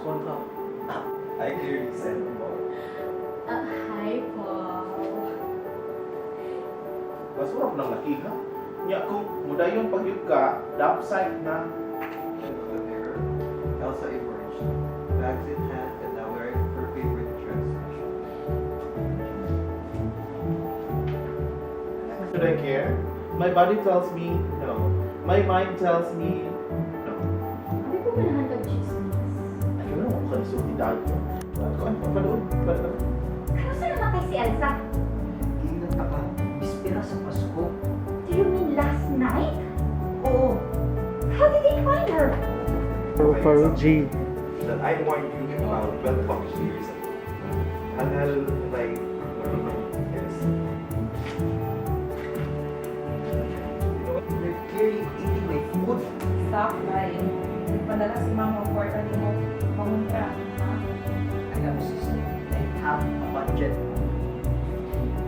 One cup. I clearly said no. Hi, Paul. Basura ko ng laki ha. Nya kung mudayon pagyud ka, dump site na. Of the mirror, Elsa emerged, bags in hand and now wearing her favorite dress. Should I care? My body tells me no. My mind tells me no. Abi ko ganahan kag chismis. Ayaw na ako kanisulti dahil. Ano pa doon? Pa doon. Kano sa namatay si Elsa? Ginang ka. Bispera sa Pasko. Do you mean last night? Oo. How did they find her? For G. That I warned you about 12 years ago. Hangal may yes. They're clearly eating my food. Stop lying. Nagpadala si Mama og kwarta nimo. Mangontra, ha? I have a system. I have a budget.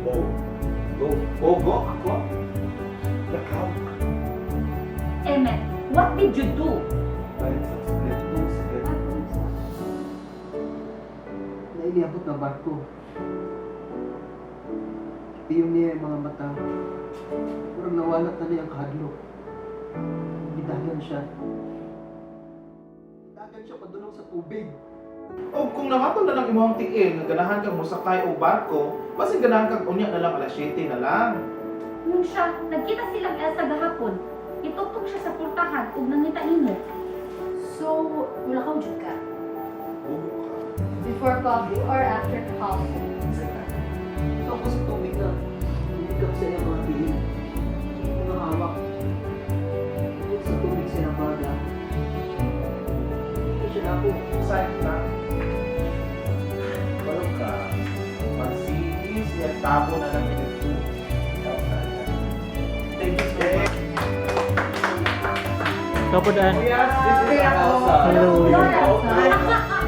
Oh. Go. Go, go. Ako. Lakaw. Emmett, what did you do? Split two, split. Nainiabot na barko. Piyong niya yung mga mata. Murag nawalat na niya ang kahadlok. Gidagan siya. Gidagan siya padulong sa tubig. O kung namatol na lang imong tiil nga ganahan kang mosakay og barko, basin ganahan kang unya na lang alas 7 na lang. Nung siya, nagkita silang Elsa gahapon. Itutok siya sa purtahan ug nangita nimo. So, wala kang jud ka? Bugo ka. Before coffee or after coffee? Ito ako sa tubig na. Lumikap sa iyang mga tiil. Mga hawak. Tungkol sa tubig sa iyang baga. Hindi siya na ako. Site na. Balo ka. Magsigis niya tabo na lang ito. Thank you so much. Kapodaan. Oh yes, this is Elsa. Hello. Hello, Elsa.